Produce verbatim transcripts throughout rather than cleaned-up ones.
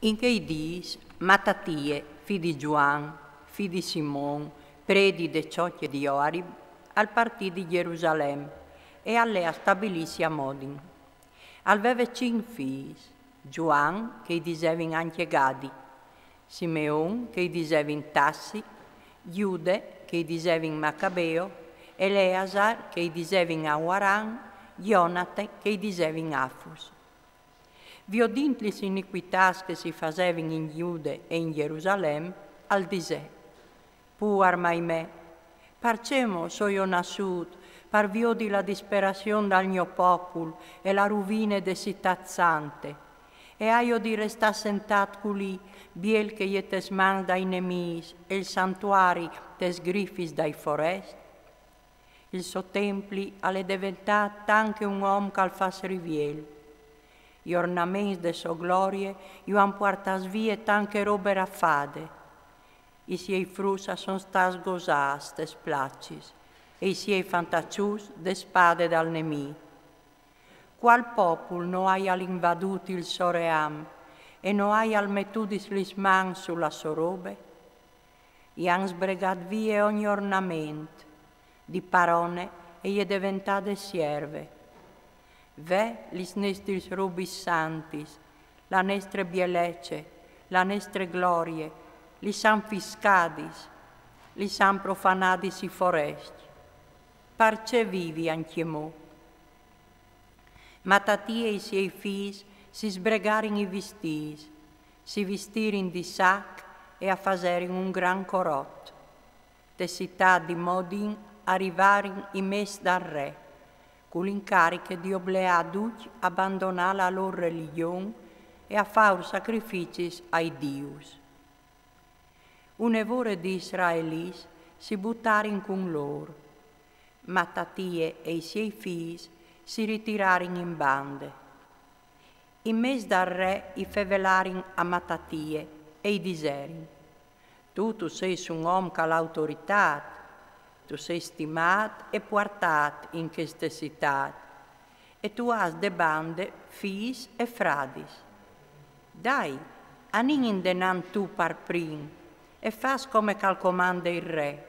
In chei dîs, Matatie, fi di Zuan, fi di Simon, predi de cjoche di Oarib, al partì di Gjerusalem e al lè a stabilisi a Modin. Al veve cinc fîs: Zuan, che i disevin ancje Gadi, Simeon, che i disevin Tassi, Jude, che i disevin Macabeo, Eleasar, che i disevin Auaran, Jonate, che i disevin Afus. Viodint lis inicuitâts che si fasevin in Jude e in Gjerusalem, al disè: Puar mai me, parcè mo soi jo nassût par viodi la disperazion dal gno popul e la ruvine de citât sante, e aio di restâ sentât culì, biel che e je tes mans dai nemîs e il santuari tes grifis dai forescj? Il so templi al è deventât tant che un om che al fâs riviel. I ornaments de sô glorie ju àn puartâts vie tant che robe rafade. I siei fruts a son stâts gosâts tes placis e i siei fantaçuts de spade dal nemì. Cuâl popul no aial invadût il so ream e no aial metudis lis mans su la sô robe? I àn sbregât vie ogni ornament, di parone e je deventade sierve. Ve lis nestris robis santis, la nestre bielece, la nestre glorie, lis àn fiscadis, lis àn profanadis i forescj. Parcè vivi ancjemò? Matatie e i siei fîs si sbregarin i vistîts, si vistirin di sac e a faserin un grant corot. Te citât di Modin a rivarin i messjs dal re, cu la incariche di obleâ ducj a bandonâ la lôr religjon e a fâur sacrificis ai dius. Une vore di israelîts si butarin cun lôr. Matatie e i siei fîs si ritirarin in bande. I messjs dal re i fevelarin a Matatie e i diserin: Tu, tu sês un om che al à autoritât, tu sês stimât e puartât in cheste citât, e tu âs de bande fîs e fradis. Dai, anìn indenant tu par prin e fâs come che al comande il re,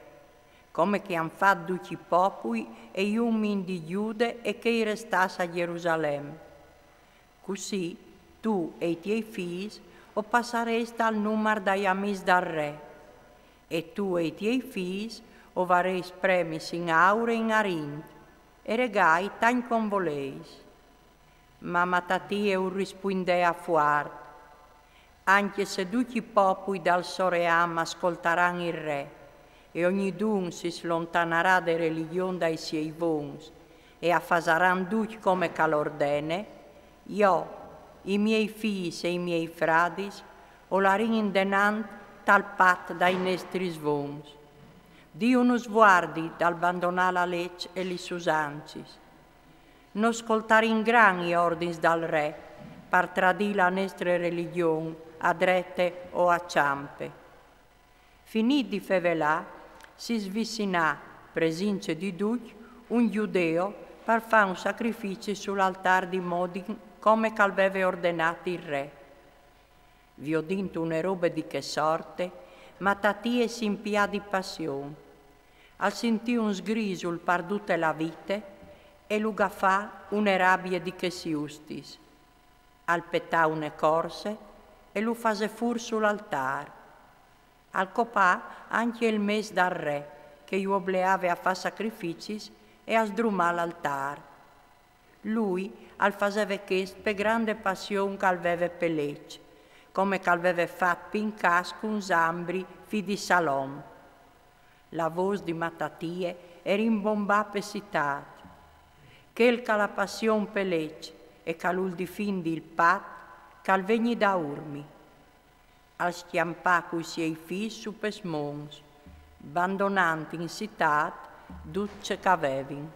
come che àn fat ducj i popui e i umin di Jude e chei restâts a Gjerusalem. Cussì tu e i tiei fîs o passarês tal numar dai amîs dal re, e tu e i tiei fîs o varês premis in aur e in arint, e regâi tant che o volês. Ma Matatie ur rispuindea fuart: Ancje se ducj i popui dal so ream a scoltaran il re, e ognidun si slontanarà de religjon dai siei vons, e a fasaran ducj come che al ordene, jo, i miei fîs e i miei fradis o larìn indenant tal pat dai nestris vons. Diu nus vuardi dal bandonâ la leç e lis usancis. No scoltarìn grant i ordins dal re par tradî la nestre religjon a drete o a çampe. Finît di fevelâ, si svicinà, presince di ducj, un gjudeo par fâ un sacrifici sul altâr di Modin, come che al veve ordenât il re. Viodint une robe di chê sorte, Matatie si impià di passion. Al sintì un sgrisul par dute la vite e lu gafà une rabie di chês justis. Al petà une corse e lu fasè fûr sul altâr. Al copà ancje il mess dal re, che ju obleave a fâ sacrificis e a sdrumâ l'altâr. Lui al faseve chest pe grande passion che al veve pe leç, come che al veve fat Pincas cun Zambri, fi di Salom. La vôs di Matatie e rimbombà pe citât: Chel che al à passion pe leç e che al vûl difindi il pat, che al vegni daurmi. Al scjampà cui siei fîs su pes monts, bandonant in citât dut ce che a vevin.